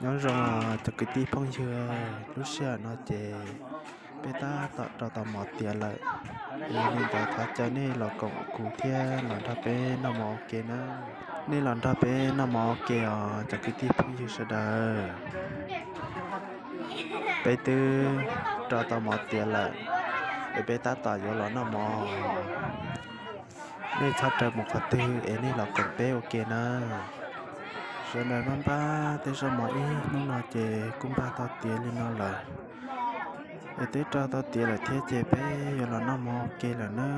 Nyob zoo cov kwv tij phooj ywg, lub sij hawm no ces peb tab tom rau tau mov tiav lawm. Yog li ntawd thov caw nej los koom kuv thiab los nrog peb noj mov ua ke na. Nej los nrog peb noj mov ua ke os cov kwv tij phooj ywg sawv daws. Peb twb rau tau mov tiav lawm, es peb tab tom yuav los noj mov. Nej txhob raws mus qhov twg es nej los koom peb ua ke na. Sawv daws npaj npaj tej zaub mov ib hnub no ces kuj npaj tau tiav li no lawm. Es twb rau tau tiav lawm thiab ces peb yuav los noj mov ua ke lawm na.